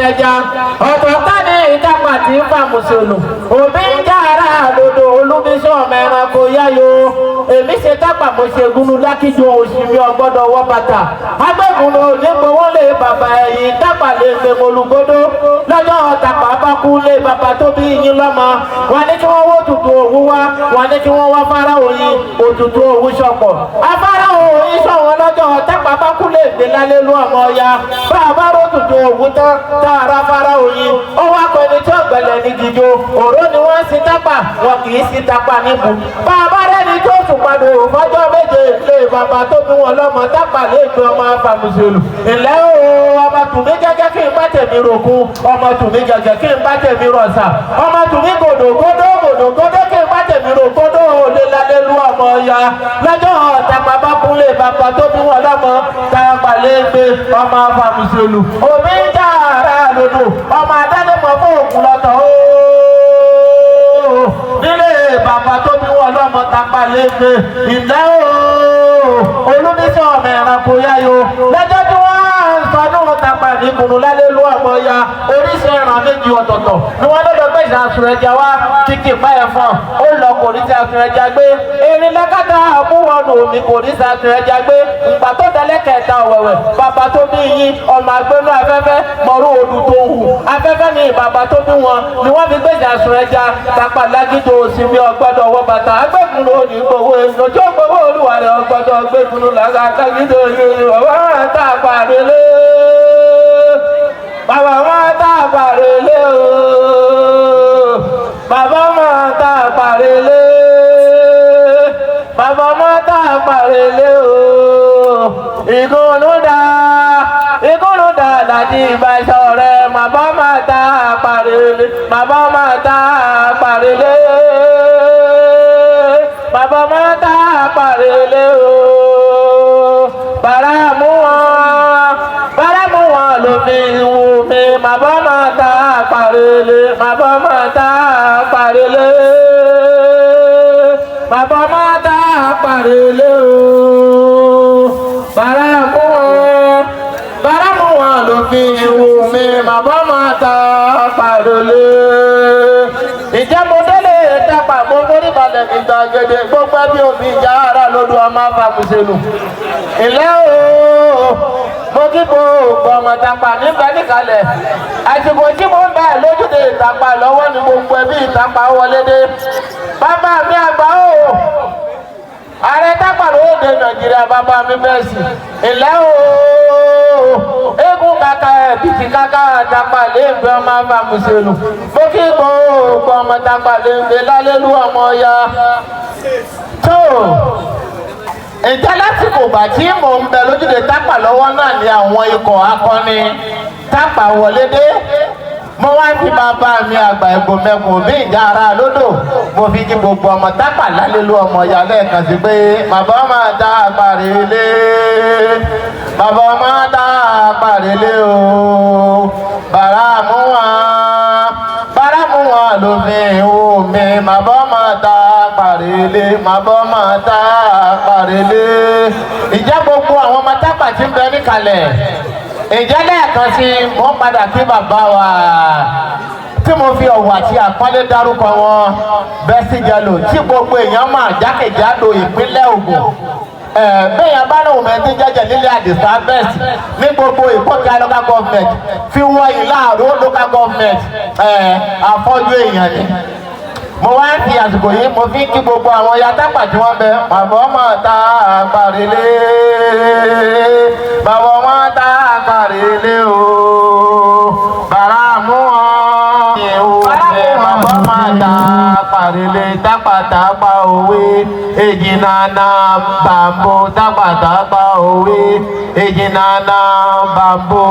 tẹja. Ọ̀tọ̀ ká ní ìtàpá tí ń fa mùsùlùmí. Òbí ń já ara àlòdò olúbísọ̀ ọmọ ẹranko yáyo. Èmi ṣe tápà, mo ṣe gúnú lákìjọ òsì mi ọgbọ́dọ̀ wọ́ bàtà. Agbẹ́gun ò ní gbowó lé bàbá ẹ̀yìn tápà lè gbé molúgbódó. Lọ́jọ́ tàpá bá kú lé bàbá tó bí yín lọ́mọ. Wọ́n ní kí wọ́n wó tutù òwú wá. Wọ́n ní kí wọ́n wá fárá òyìn òtútù òwú sọ̀pọ̀. Afárá òyìn sọ̀wọ́n lọ́jọ́ tápà bá kú lè gbé lálé lú ọmọ ya. Bá a bá ró tutù òwú tán tá a ra fárá òyìn. Ó wá pẹni tí ọ̀gbẹ̀lẹ̀ ní gíjó. Òró ni wọ́n sin tápà, wọn kì í sin tápà níbu. Bá a bá rẹ́ni tó sùn padà òfọ́jọ́ méje lé bàbá tó bí wọn lọ́mọ tápà lè gbé ọmọ afàmùsùlù. Ìlẹ́ o, ọmọ tùmí gẹ́gẹ́ kí n bá tèmi rògùn, ọmọ tùmí gẹ́gẹ́ kí n bá tèmi rọ̀ṣà, ọmọ tùmí gòdò gòdò gòdò gòdò kí n bá tèmi rògbòdò òde lálẹ́ lu ọmọ ya. Lọ́jọ́ tàpá bá kúnlé bàbá tó bí wọn lọ́mọ tápà lè gbé ọmọ afàmùsùlù. Omi ń jà ara lòdò, ọmọ adánimọ̀ fún òkú lọ́tọ̀ ooo. Nílé bàbá tó bí wọn lọ́mọ tápà lè gbé. Ìlẹ́ ooo, olúbísọ̀ ọmọ ẹranko yáyo. Lọ́jọ́ tí wọ́n ń sọdún tápà ní kùnú lálẹ́ lu ọmọ ya, oríṣi ẹran méjì ọ̀tọ̀ọ̀tọ̀ ni wọ́n lọ́dọ̀ gbé ìsàsùn ẹja wá kíkì pa ẹ̀fọn. Ó lọ kò ní ìsàsùn ẹja gbé. Erin lẹ́kàtà àmúwọ̀nù omi kò ní ìsàsùn ẹja gbé. Ìgbà tó tẹ̀lé kẹta ọ̀wẹ̀wẹ̀, bàbá tó bí yín ọmọ agbénú afẹ́fẹ́ mọ̀rú odù tó hù. Afẹ́fẹ́ ni bàbá tó bí wọn ni wọ́n fi gbé ìsàsùn ẹja. Tápà lágídò òsínmi ọgbọ́dọ̀ wọ bàtà. Agbẹ́gun ló ní gbowó èso gbowó olúwa rẹ̀ ọgbọ́dọ̀ gbẹ́gun lágídò bàbá tápà rélé. Bàbá máa tápà rélé o. Bàbá máa tápà rélé. Bàbá máa tápà rélé o. Ìgúnnú dá, ìgúnnú dá láti ìbáṣọ rẹ̀. Bàbá máa tápà rélé. Bàbá máa tápà rélé. Bàbá máa tápà rélé o. Bàrà mú wọn, bàrà mú wọn ló fi wù mí. Bàbá máa tápà rélé. Bàbá máa tápà rélé. Bàbá máa tápà rélé o. Bàrà mú wọn, bàrà mú wọn ló fi wù mí. Bàbá máa tápà rélé. Ìjẹ́ mo délé tápà, mo forí balẹ̀ ní gbàgede gbogbo ẹbí òbí ìjà ara lódò ọmọ afàmùsẹ̀lù. Ìlẹ́ o, mo kí gbogbo ọmọ tápà nígbà níkàlẹ̀. Àsìkò tí mo ń bẹ̀ lójúde ìtàpá lọ́wọ́ ni gbogbo ẹbí ìtàpá wọlé dé. Bàbá mi àgbà o, ààrẹ tápà lóde Nàìjíríà, bàbá mi bẹ́ẹ̀ sì. Ìlẹ́ o, eégún kàkà ẹ̀bìtì kàkà tápà léègbé ọmọ afàmùsẹ̀lù. Mo kí gbogbo ọmọ tápà léègbé lálẹ́lú ọmọ ya. Tó ǹjẹ́ lásìkò ìgbà tí mò ń bẹ lójúde tápà lọ́wọ́ náà ni àwọn ikọ̀ akọni tápà wọlé dé. Mo wá fi bàbá mi àgbà ẹ̀gbọ́n bí ìjà ara lódò, mo fi kí gbogbo ọmọ tápà lálẹ́lú ọmọ ìyá lẹ́ẹ̀kan sí pé bàbá máa dá àpàrélé, bàbá máa dá àpàrélé o. Bàrà mú wọn, bàrà mú wọn ló fi wù mí. Bàbá máa dá àpàrélé, bàbá máa dá àpàrélé. Ìjẹ́ gbogbo àwọn ọmọ tápà tí ń bẹ níkàlẹ̀, ìjẹ́ lẹ́ẹ̀kan sí mo ń padà kí bàbá wa tí mo fi ọ̀wọ̀ àti àpọ́nlé dárúkọ wọn, Bẹ́sí Jẹ́lò, tí gbogbo èèyàn máa jákèjádò ìpínlẹ̀ Ògùn. Bẹ́ẹ̀ bá lóun mẹ́tí jẹ́jẹ́ lílé Àdìsá Best ní gbogbo Ìpókíà local government fi wọ́n Ìlàró local government, àfọ́jú èèyàn ni. Mo wá ń fi àsìkò yìí, mo fi ń kí gbogbo àwọn ya tápà tí wọ́n bẹ. Bàbá máa ta àpàrélé, bàbá máa ta àpàrélé o. Bàrà mú wọn bàbá máa ta àpàrélé. Tápàtápà òwe èjì nànà bàbò, tápàtápà òwe èjì nànà bàbò.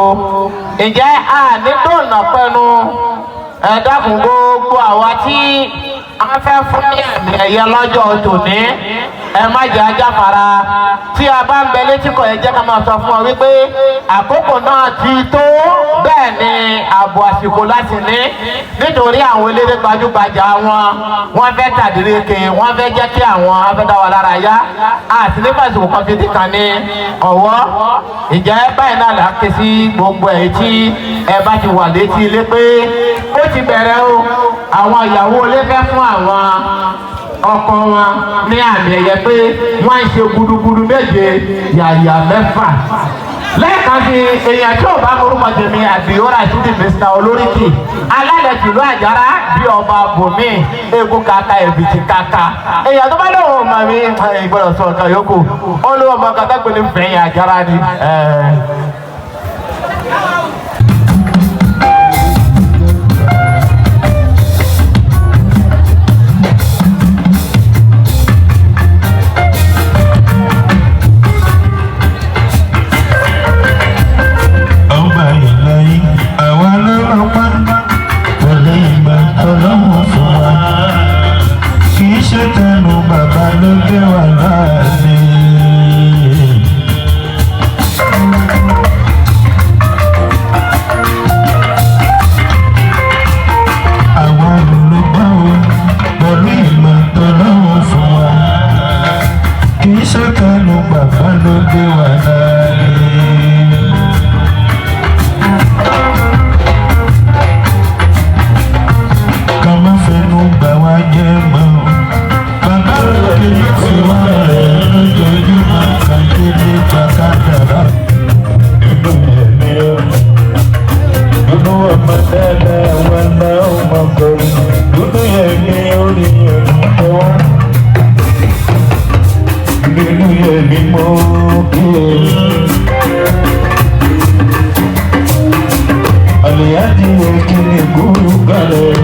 Ǹjẹ́ àní dùnà pẹ́nu? Ẹ dákun, gbogbo àwa tí a fẹ́ fún ní àmì ẹ̀yẹ lọ́jọ́ tòní, ẹ má jẹ́ ajáfara. Tí a bá ń bẹ létí kọ̀, ẹ jẹ́ ká máa sọ fún ọ wípé àkókò náà ti tó. Bẹ́ẹ̀ ni. Ààbò àsìkò láti ní, nítorí àwọn eléré gbajúgbajà wọn, wọ́n fẹ́ tàdíréke, wọ́n fẹ́ jẹ́ kí àwọn afẹ́dá wa lára yá, àti nípa àsìkò kan fi dìkan ní ọ̀wọ́. Ìjẹ́ báyìí náà là ń ké sí gbogbo ẹ̀ tí ẹ bá ti wà létí ilé pé ó ti bẹ̀rẹ̀ o. Àwọn ìyàwó ilé fẹ́ fún àwọn ọkọ wọn ní àmì ẹ̀yẹ pé wọ́n ń ṣe gudugudu méje yàyà mẹ́fà. Lẹ́ẹ̀kan sí, èèyàn tí ò bá morúkọ tèmi, Àdìó Rashidi, Mr Olóríkì, alálẹ̀ tìlú Àjàrà, bí ọba bòmí egun kaka èbìtì kaka. Èèyàn tó bá lóun ò mọ̀ mí, ìgbọ́dọ̀ sọ ọ̀kan yòókù, ó lóun ọmọ kan tó gbé ní fẹ̀yìn Àjàrà ni. Ọba ìlọyìn àwa ló lọ́pàá pẹ̀lú ìgbà tọ́lọ́mù fún wa, kì í ṣe tẹnu bàbá ló gbé wà láàrin. Àwa ló lọ́pàá o pẹ̀lú ìgbà tọ́lọ́mù fún wa, kì í ṣe tẹnu bàbá ló gbé wà láàrin. Ká má fẹnu bà wá jẹ́ mọ́. Bàbá òkè ló fi wá rẹ̀ lójoojúmọ́ kàdélé pàkàdàrà. Inú ẹ̀mí o, dúdú ọmọ dáadáa wà náà ọmọ kọrin. Dúdú ẹ̀mí orí ẹ̀mí tẹ́wọ́. Nínú ẹ̀mí mọ́ kí ẹ. Àlìyájí kí ni gúrú kalẹ̀.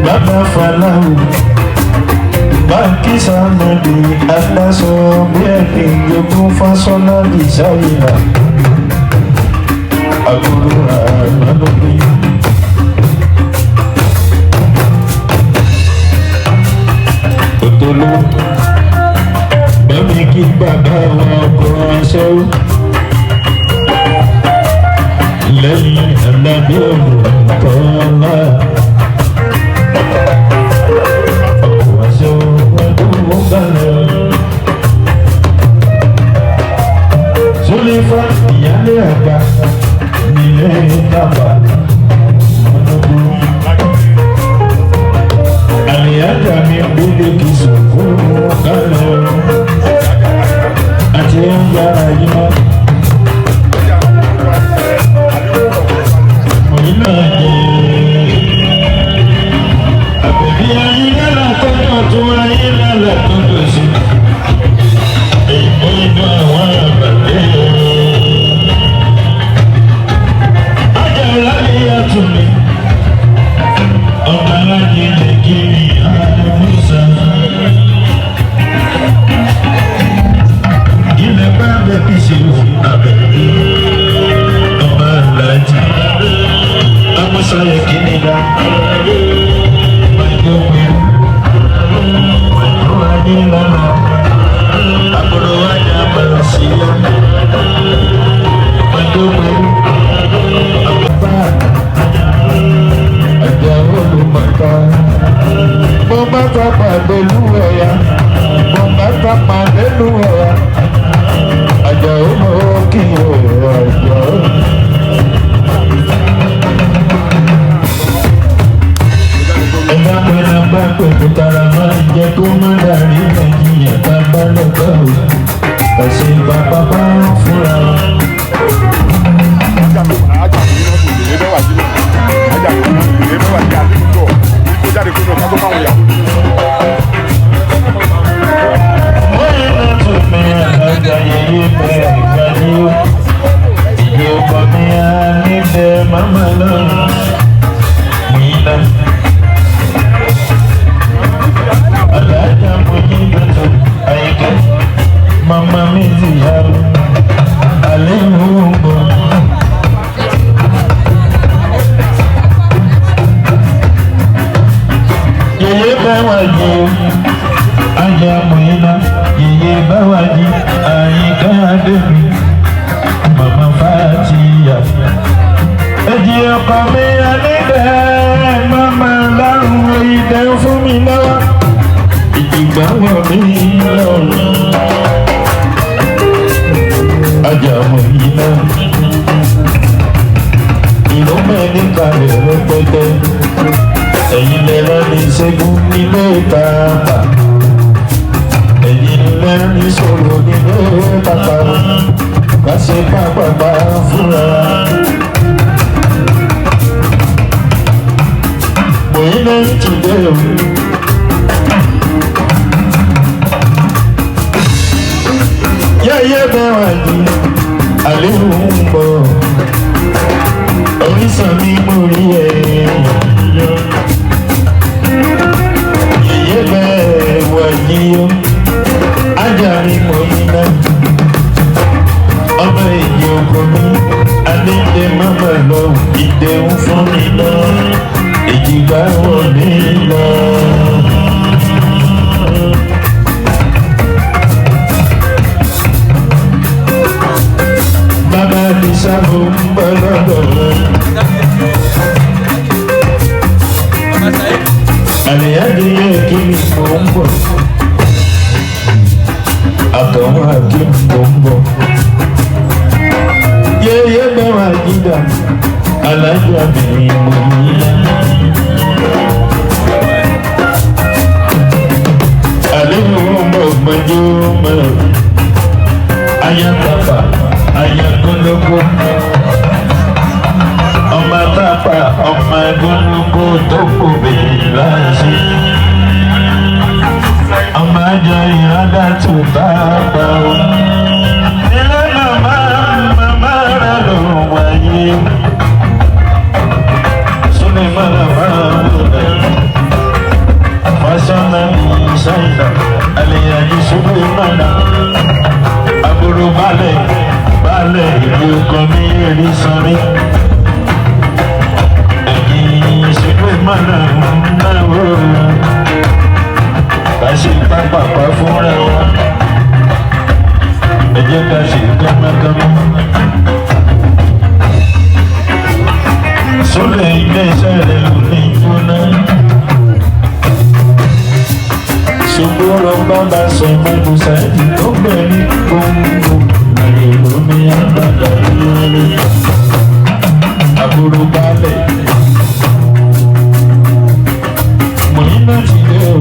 Bàbá Fàlàù, Báńkì Sàmọ́dì, Aláṣọ bí ẹni jogún Fásọ́lá Dìsáyìnà. Àbúrò àgbàlódé. Òtóló, bẹ́ẹ̀ni kí bàbá wa ọkọ̀ aṣẹ́wó. Lẹ́yìn Alábí ọ̀rọ̀ tọ́lá. Ọkọ̀ aṣẹ́wó ọdún balẹ̀. Súlífà ìyálé àgbà nílé bàbá ọdún. Àlìyájà mi gbélé kì í sùn fún kálẹ̀. Àti ń yára yín mọ́. Ilẹ̀ bá bẹ̀ bí ṣe wù abẹ́ ọba aláàjì amúsáyẹ kìnìún májò pẹ̀lú májò adé lọ́nà àbúrò ajá máa sí ya májò pẹ̀lú àbúrò ajá olùmọ̀ta mo bá tápà pẹ̀lú ẹ̀yà, mo bá tápà pẹ̀lú ẹ̀yà, ajá ó mọ̀ kí o ajá ó. Ẹ̀dá pẹ̀lú bá pẹ̀lú tara máa ń jẹ́ kó má dàrí Nàìjíríà tá a bá lọ́gbà o. Ẹ̀sìn bàbá bá ń fúnra wọn. Wọ́n yẹn náà tún mi àgbà yẹyẹ bẹ́ẹ̀ gbàdí o. Ìjọba mi á níbẹ̀ màmá lọ́rùn. Mìíràn. Alájà mo yí bẹ́tọ̀ àyíká. Màmá mi ti yá o. Àlẹ́ ìhùn bọ̀. Yèyé bá wà jí o, ajá mọ̀yìnà, yèyé bá wà jí, àyíká dé mi. Màmá Pápápá fúnra. Mòyínà ti dé o. Yẹ́yẹ́ bẹ́ẹ̀ wá ní àléhùn ń bọ̀. Orísun mi mo rí ẹ̀ yọ. Yẹ́yẹ́ bẹ́ẹ̀ wá ní o. Ajá mi mòyínà. Ọmọ èyí oko mi, alíndé mọ́mọ́ lọ, ìdè ń fún mi lọ, èjìgbá wọ̀ mí lọ. Bàbá mi sábò ń bọ̀ lọ́dọ̀ rẹ̀. Àlìyáde yẹ kí mi mò ń bọ̀. Àtọ̀wọ́n àkí mò ń bọ̀. Yeye bẹ́wà jíjà, alájà mi mò ń yá. Àlejò ń bọ̀ gbẹ́jọ́ mọ́. Aya bàbà, aya gbólógbó. Ọmọ bàbà, ọmọ gbólógbó tó kò bèèrè láti. Ọmọ ajá ìrádá tó bá bá o. Ilé màmá màmá rẹ̀ ló wáyé. Súnmi màmá rẹ̀. Fásánà mi sáyidà, àlèyàní súnmi màmá. Àbúrò balẹ̀ balẹ̀ ìlú kan ní èrè sanni. Ẹ̀yìn súnmi màmá náwó. Ká ṣe pápápá fúnra wa. Ẹ jẹ́ ká ṣe kámákámá. Sólè ilé-iṣẹ́ rẹ̀ ló ní jóná. Ṣùgbọ́n bàbá sọ mẹ́nu sáyẹ́dì tó bẹ̀rẹ̀ gbòǹgbò. Àyè lómi àbàdà lórí. Àbúrò balẹ̀. Mòyínà ti dé o.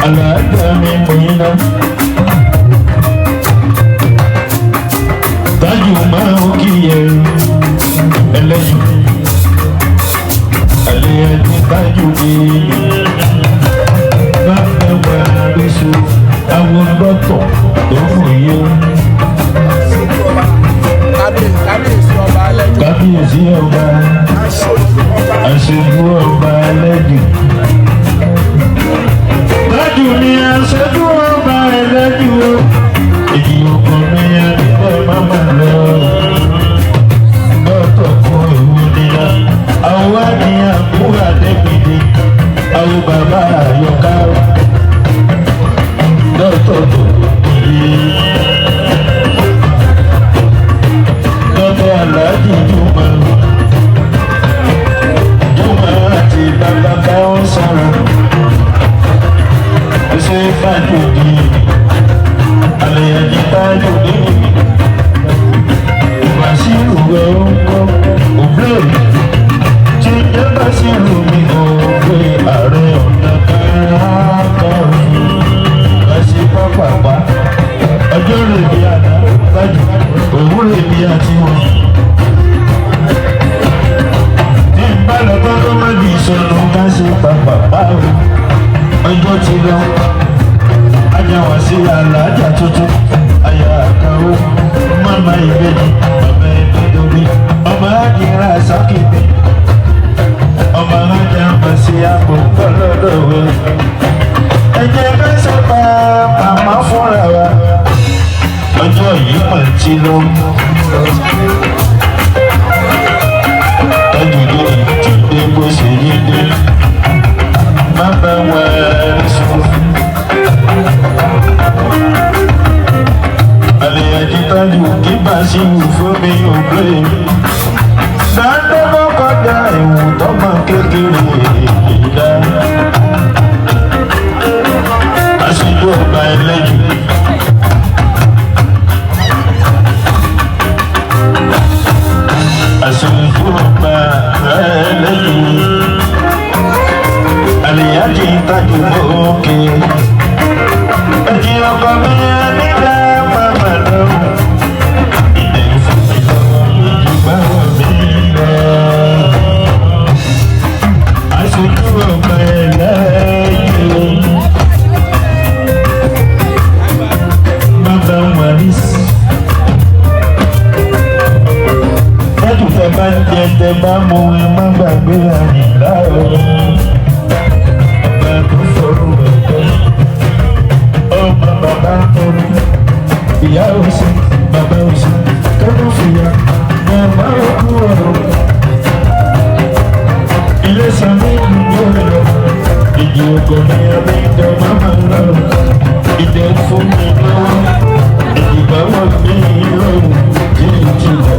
Àlàáfíà mi mòyínà. Tájù máa ń kíyè ẹlẹ́yìn. Àlẹ́ ẹni tájù ní bàbá wa lóṣù àwọn dọ́tọ̀ tó fún yé. Kábíyèsí ọba alẹ́jọ́. Kábíyèsí ọba Aṣojú ọba. aṣojú ọba ẹlẹ́jù. Tájù ni aṣojú ọba ẹlẹ́jù o. Èyí ọkọ mi àdìbẹ́ máma lọ. Dọ́tọ̀ kún ìwú nira. Àwọn wá ní àbúrò àdẹ́gbèdè. Àwọn bàbá àyọká. Dọ́tọ̀ tó kiri. Dọ́tọ̀ aláàjì Jùmọ̀. Jùmọ̀ àti bàbá bá ń sọ̀rọ̀. Ṣé Fájòdì? Àlẹ́yàjì Fájòdì. Bàṣírù ẹ̀ ń kọ́ òbí. Tí jẹ́ Bàṣírù mi òwe ààrẹ ọ̀nà kakanfò. Bàṣí pápápá. Ọjọ́ rè bí àná, Fájò, òwúrè bí àti wọn. Tí n bá lọ tọ́kọ́ má di ìsọnù ká ṣe pápápá o. Ọjọ́ ti lọ, ajá wá sí alájà tuntun, àyà àkàwọ́, mama ìbejì, ọmọ ìbejì, ọmọ àdìrà sákìtì, ọmọ ajá mọ̀ sí àpò kọ́lọ́dọ̀wọ́. Ẹ jẹ́ ká ṣe pa màmá fúnra wa, ọjọ́ yìí mà ti lọ. Tọ́jú lórí ti dé bó ṣe yé dé, má bá wa sùn. Àlèyànjú tájú kí bá sí wù fún mi ò gbé. Dáńdé bọ́ kọjá ìwù tọ́mọ kékeré ìdá. Aṣojú ọba ẹlẹ́jù. Aṣojú ọba ẹlẹ́jù. Àlèyànjú tájú òkè. Ẹ̀jẹ̀ ọkọ mi nígbà màmá lọ. Oúnjẹ tẹ bá mú ẹ má gbàgbé Àyìnlá o. Ọba tó sọ̀rọ̀ ẹ̀kọ́. Ọmọ bàbá tọrọ. Ìyá òsì, bàbá òsì, kẹ́lú fìyà, màmá òkú ọ̀rọ̀. Ilé sàmì ìlú lọ. Ìjì ògùn ní abẹ́jọ máma lọ. Ìjẹ fún mi lọ́wọ́. Ìjìbá wọ̀ mí lọ́wọ́. Jíjì lọ.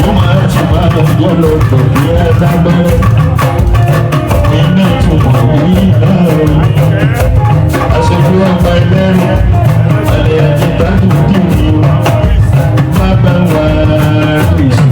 Mo máa ti máa jọ lọ pẹ̀lú ẹ̀dágbẹ́. Iná ìtumọ̀ yìí náà. Aṣojú ọmọ ẹlẹ́rìí. Àlẹ́ àti gbádùn dìbò. Má bá wà lóṣù.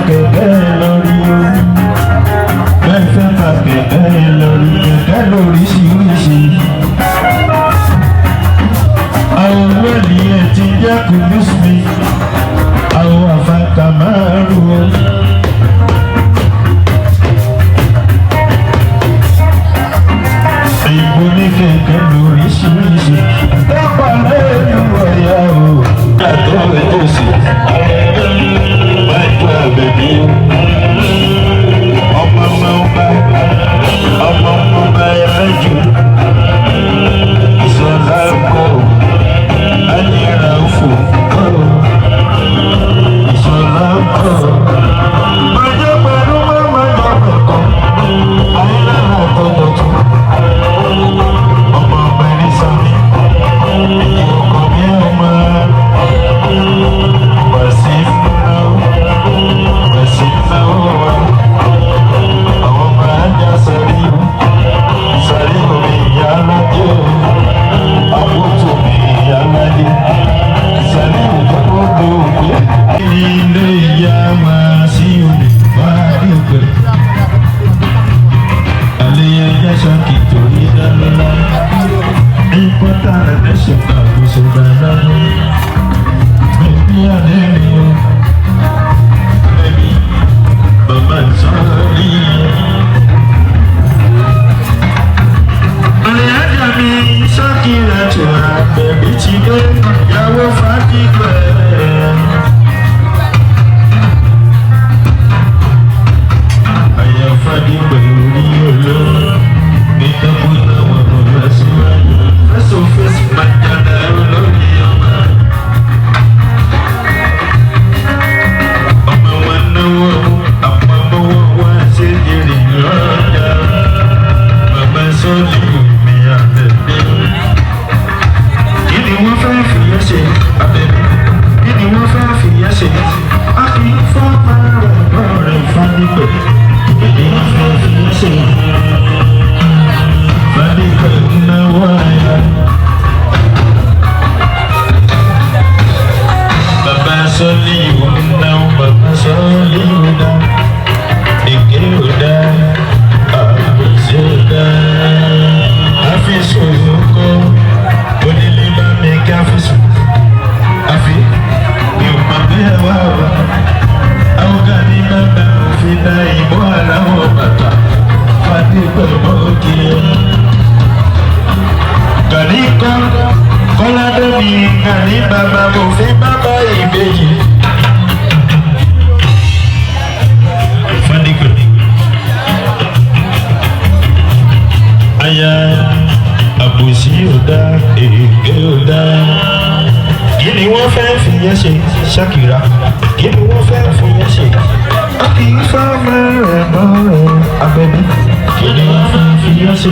kẹ̀kẹ́ lórí o. Bẹ́ẹ̀ fẹ́ ta kẹ̀kẹ́ lórí kẹ̀kẹ́ lóríṣiríṣi. Àwọn wẹ́ẹ̀lì ẹ̀ ti jẹ́ kùdùs mi. Àwọn àfàkà márùn-ún. Ìbò ní kẹ̀kẹ́ lóríṣiríṣi. Dápà lẹ́nu ọ̀yà o. Àtọ́ ìtòsí. Bájú àbẹ̀bí. Ọmọ ọmọ ọba. Ọmọ ọmọ ọba ẹlẹ́jù. Ìṣọ̀lá kọ̀. Ayẹ̀rà òfò kọ̀. Ìṣọ̀lá kọ̀. Bàjẹ́ pẹ̀lú mọ́mọ́ dọ̀bẹ̀ kọ̀. Ayẹ̀rà àtọ̀dọ̀tún. Ọmọ ọba ẹni sáré. Ọkọ mi ọmọ wàsí fúnra wàsí fúnra àwọn ọmọ ajá sáré sáré omi ìyá aládé àbótò mi ìyá aládé sáré òdòdó ògbé. Ilé ìyá máa sí olè wá dìgbẹ́. Àlẹ́ ẹja ṣáàkì torí dálọ́lá. Important nation àkóso dáadáa. Bẹ̀bí àdéhùn o. Bẹ̀bí bàbá ìsọ̀rí. Àlẹ́ mi ṣọ́kìlẹ̀ tó àbẹ̀bí ti dé. Ìyàwó Fádìgbẹ́. Àyà Fádìgbẹ́ orí olóòrùn. Nígbàgbọ́dọ̀ wọn kò lọ síwájú. Fẹ́sọ̀ fẹ́sọ̀ máa jáde olórí ọmọ. Ọmọ wa náwó àpamọ́wọ́ wá sí ìrìn lọ́jà. Bàbá sọ́ọ̀lì mi àbẹ̀bí. Kí ni wọ́n fẹ́ fìyà ṣe àbẹ̀bí? Kí ni wọ́n fẹ́ fìyà ṣe? A kì í fọ́ pààrọ̀ rẹ̀ Fádìpẹ̀. Kí ni wọ́n fẹ́ fìyà ṣe? Fádìpẹ̀ ń náwó àyà. Bàbá sọ́lí ìwọ ń náwó, bàbá sọ́lí ìwọ dá. Èké ò dá, àbòsí ò dá. Àfíìsì òkò, onílé bá mi kí àfíìsì. Àfi mi ò mọ̀ bí ẹ wá wá. Àwòká ní bàbá òfin dá ìbò aláwọ̀ bàtà. Fádìpẹ̀ mọ́ kí ẹ. Gàní kọ́ Kọ́ládé mi gàní bàbá mo fi bàbá ìbejì. Fádìpẹ̀. Aya àbòsí ò dá, èké ò dá. Kí ni wọ́n fẹ́ fìyẹn ṣe Ṣakira? Kí ni wọ́n fẹ́ fìyẹn ṣe? A kì í fọ́ mẹ́rẹ̀ mọ́rẹ̀ abẹ́bí. Kí ni wọ́n fẹ́ fìyẹn ṣe?